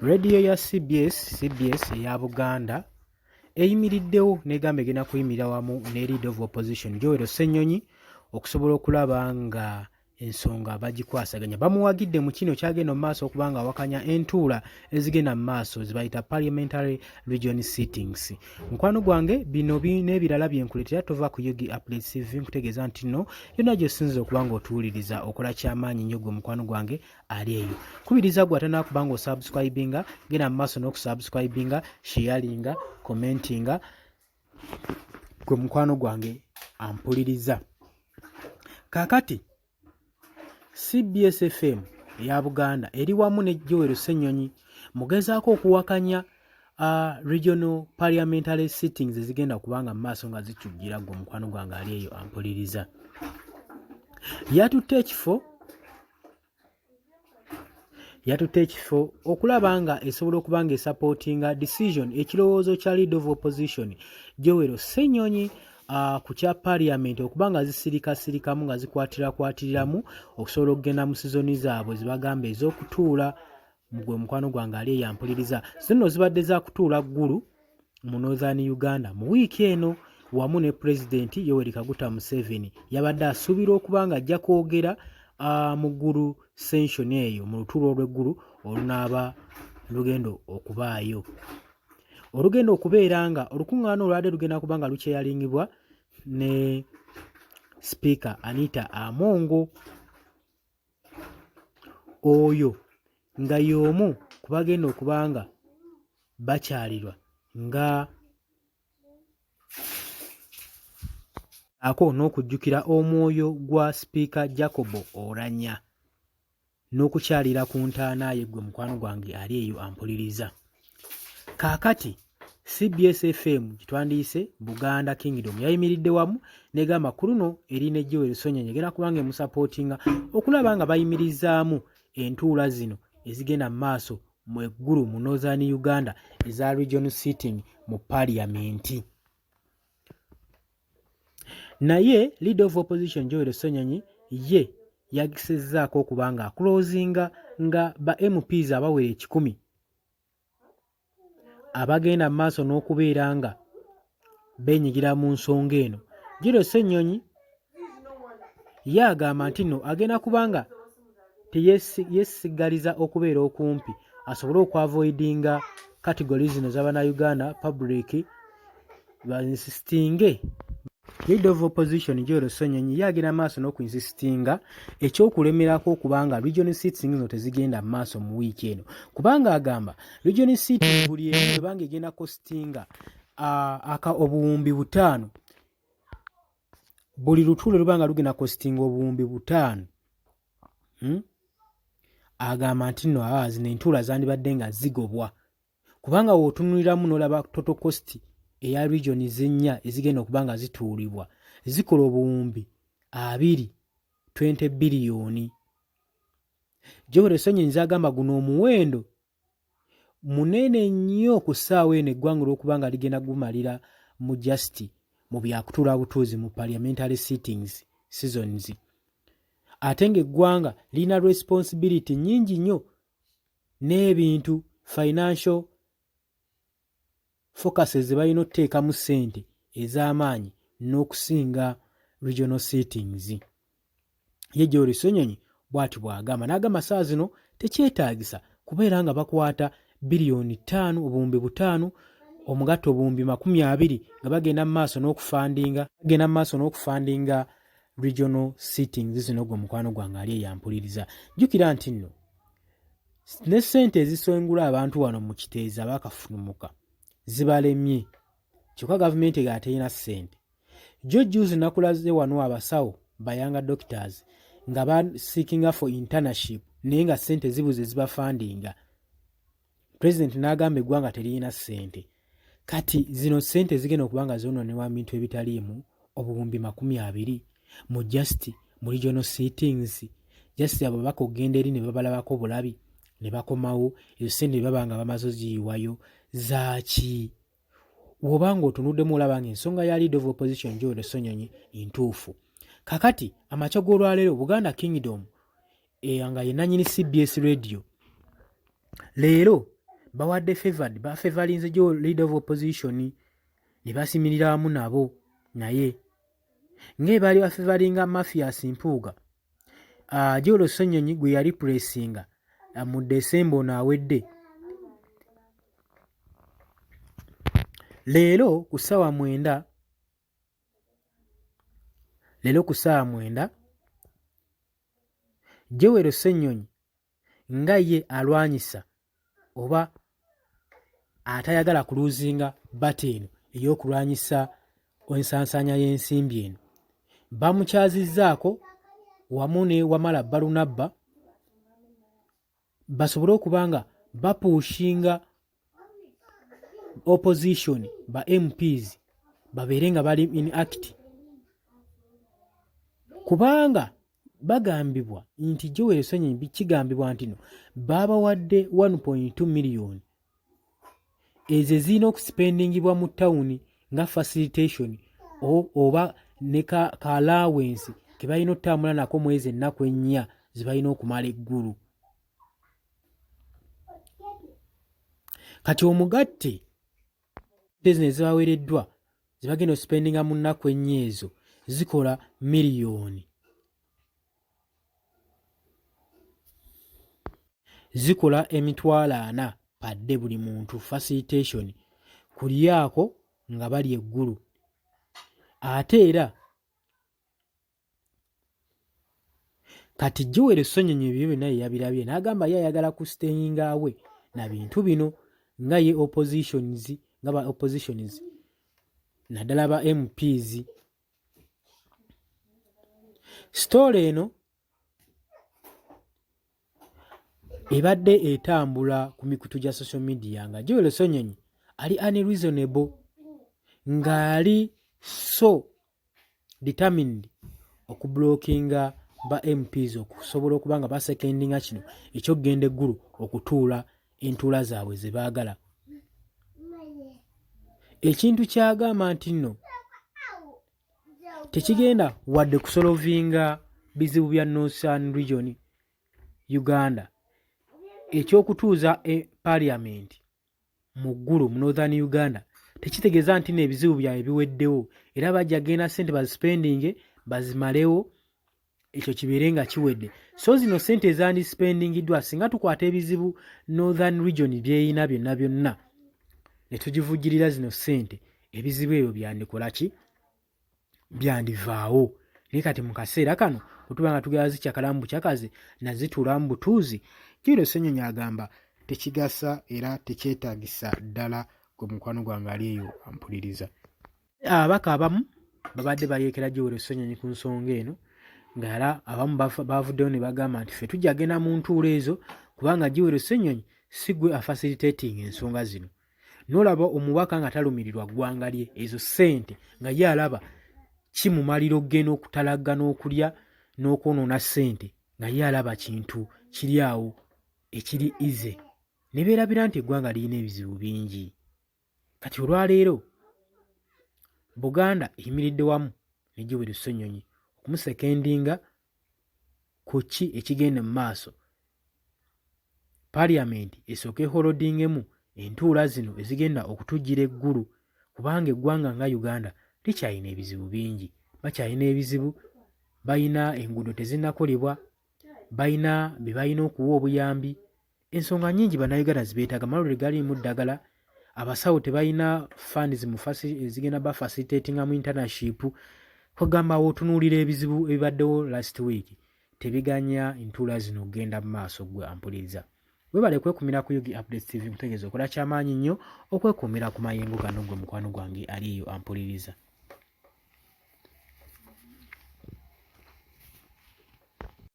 Leediyo ya cbs cbs eya Buganda eyimiriddewo n'egamba egenda kuyimirira wamu ne leader of opposition Joel Ssenyonyi okusobola okulaba nga ensonga bagikwasaganya. Bamuwagidde mu kino kyagenda mu maaso okuba nga awakanya entuula ezigenda mu maaso zebayita parliamentary region sittings. Mukwano gwange, bino n'ebirala byenkuleetera, tova ku Ug Updates TV. Nkutegeeza nti nno yonna gy'osinza okuba nga otuwuliriza okola kyamaanyi nnyo. Gwe mukwano gwange ali eyo, kubiriza gwe atanakuba nga osubscribinga, genda mu maaso n'okusubscribinga, sharinga, commentinga. Gwe mukwano gwange ampuliriza, kaakati CBS FM eya Buganda eri wamu ne Joel Ssenyonyi mugezaako okuwakanya regional parliamentary sittings ezigenda kubanga mu maaso nga zitujjira. Gwe omukwano gwange ali eyo ampuliriza, yatutte ekifo okulaba nga esobola okuba nga esupportinga decision, ekirowoozo kya leader of opposition Joel Ssenyonyi ku kya parliament okuba nga zisirikasirikamu, nga zikwatirакwatiriramu okusobola okugenda mu sizoni zaabwe zebagamba ez'okutuula. Gwe mukwano gwange ali eyampuliriza, zino zibadde za kutuula Ggulu mu Northern Uganda mu wiiki eno wamu ne Pulezidenti Yoweri Kaguta Museveni. Yabadde asuubirwa okuba nga ajja kwogera mu Ggulu session eyo, mu lutuula olw'eggulu olunaaba lugenda okubaayo, olugenda okubeera nga olukuŋŋaana olwadde lugenda kuba nga lukyeyalingibwa ne Sipiika Anita Among, oyo nga y'omu ku bagenda okuba nga bakyalirwa nga ako n'okujjukira omwoyo gwa Sipiika Jacob Oulanyah n'okukyalira ku ntaana ye. Gwe mukwano gwange ali eyo ampuliriza, kaakati CBS FM gitwandiise Buganda Kingdom yayimiridde wamu negamba ku luno eri ne Joel Ssenyonyi, egenda kubanga emusupportinga okulaba nga bayimirizaamu entuula zino ezigenda mu maaso mu eggulu mu Northern Uganda eza region sitting mu parliament. Naye leader of opposition Joel Ssenyonyi ye yagisezzaako okuba nga aclosinga nga ba MPs abawera 100 abagenda mu maaso n'okubeera nga beenyigira mu nsonga eno. Joel Ssenyonyi ye agamba nti nno agenda kubanga teyesigaliza okubeera okumpi asobole okuavoidinga category zino z'abannayuganda public bainsistinge. Leader of opposition Joel Ssenyonyi ye agenda maaso n'okuinsistinga ekyokulemerako okubanga region seats zino tezigenda mu maaso mu wiiki eno, kubanga agamba region seat buli emu ebanga egenda costinga aka 5000. Buli lutuulo luba nga lugenda costinga 5000, Agamba nti nno aa zino entuula zandibadde nga zigobwa, kubanga w'otunuliramu n'olaba total cost eya region zinnya ezigenda okuba nga zituulibwa zikola 20,000, 20 biliyoni. Joel Ssenyonyi agamba guno omuwendo munene nnyo ku ssaawa eno eggwanga olw'okuba nga ligenda gumalira mu just mu byakutuula butuuzi mu parliamentary sittings seasons, ate ng'eggwanga lirina responsibility nnyingi nnyo n'ebintu, financial focuses ze balina okuteekamu ssente ez'amaanyi n'okusinga regional sittings. Ye Joel Ssenyonyi bw'ati bw'agamba, n'agamba saa zino tekyetaagisa kubeera nga bakwata biliyoni 5, 5000, omugatte 20,000 nga bagenda mu maaso n'okufundinga, bagenda mu maaso n'okufundinga regional sittings zino. Gwe mukwano gwange ali eyampuliriza, jjukira nti nno ne ssente ezisengula abantu wano mu Kiteezi abakafunumuka zibalemye, kyokka gavumenti nga terina ssente. Jo juzi nakulaze wano abasawo ba young doctors nga baseekinga for internship, naye nga ssente zibuze zibafundinga. President n'agamba eggwanga teririna ssente. Kati zino ssente zigenda okuba nga zonoonebwa mu bintu ebitaliimu, 20,000 mu just mu regional sittings, just ababaka okugenda eri ne babalabako bulabi ne bakomawo. Ezo ssente ne baba nga bamaze oziyiwayo zaaki? Bw'oba ng'otunuddemu olaba nga ensonga ya leader of opposition Joel Ssenyonyi ntuufu. Kakati amakya g'olwaleero Buganda Kingdom nga ye nannyini CBS Radio leero bawadde favored bafevalinze gyo leader of opposition ne basimirira wamu nabo naye ng'ebaali bafevalinga Mathias Mpuuga Joel Ssenyonyi gwe yali pulesinga mu December ono awedde. Leero ku ssaawa 9 leero ku ssaawa 9 Joel Ssenyonyi nga ye alwanyisa oba atayagala kuluuzinga bata eno ey'okulwanyisa ensansaanya y'ensimbi eno bamukyazizzaako wamu ne Wamala Balunabba basobole okuba nga bapuushinga opposition ba MPs babeere nga bali in act kubanga bagambibwa nti Joel Ssenyonyi kigambibwa nti no baabawadde 1.2 miliyoni ezo ezirina okusipendingibwa mu tawuni nga facilitation oba ne ka allowance ke balina okutambula nako mwezi ennaku ennya ze balina okumala eggulu kati omugatte zino ezibaweereddwa ze bagenda osipendinga mu nnaku ennya ezo zikola miliyoni zikola 400,000 padde buli muntu facilitation kulyako nga bali eggulu ate era kati Joel Ssenyonyi ebyo byonna ye yabirabye n'agamba ye ayagala ku staying away na bintu bino nga ye oppositions nga ba oppositions naddala ba MPs sitoola eno ebadde etambula ku mikutu gya social media nga Joel Ssenyonyi ali unreasonable ng'ali so determined okublockinga ba MPs okusobola okuba nga basekendinga kino ekyokugenda eggulu okutuula entuula zaabwe ze baagala ekintu kyagamba nti nno tekigenda wadde kusolovinga bizibu bya Northern Region Uganda ekyokutuuza e parliament mu Ggulu mu Northern Uganda tekitegeeza nti n'ebizibu byabwe biweddewo era bajja genda ssente bazisipendinge bazimalewo ekyo kibeere nga kiwedde so zino ssente ezandisipendingiddwa singa tukwata ebizibu Northern Region byeyina byonna byonna ne tugivujjirira zino ssente ebizibu ebyo byandikola ki byandivaawo naye kati mu kaseera kano bwetuba nga tugenda zikyakala mu bukyakazi nazituula mu butuuzi Julius Ssenyonyi agamba tekigasa era tekyetagisa ddala gwe mukwano gwange ali eyo ampuliriza. Ababaka abamu babadde bayeekera Joel Ssenyonyi ku nsonga eno nga era abamu bavuddeyo ne bagamba nti ffe tujja genda mu ntuulo ezo kubanga Joel Ssenyonyi si gwe afacilitating ensonga zino. N'olaba omubaka nga talumirirwa ggwanga lye ezo ssente nga ye alaba kimumalira okugenda okutalagga n'okulya n'okwonoona ssente nga ye alaba kintu kiri awo ekiri ize ne beerabira nti eggwanga lirina ebizibu bingi. Kati olwaleero Buganda eyimiridde wamu ne Joel Ssenyonyi okumusekendinga ku ki ekigenda mu maaso Parliament esooke eholodingemu entuula zino ezigenda okutujjira eggulu kubanga eggwanga nga Uganda likyalina ebizibu bingi. Bakyalina ebizibu, balina enguudo tezinnakolebwa, balina be balina okuwa obuyambi, ensonga nnyingi Bannayuganda ze beetaaga, amalwaliro tegaliimu ddagala, abasawo tebalina funds mu ezigenda ba facilitatinga mu internship, kwegamba w'otunuulira ebizibu ebibaddewo last week tebiganya ntuula zino okugenda mu maaso ggwe ampuliriza. Webale kwekumira ku UG Updates TV nkutegeeza okola kyamaanyi nnyo okwekuumira ku mayengo gano ggwe mukwano gwange ali eyo ampuliriza.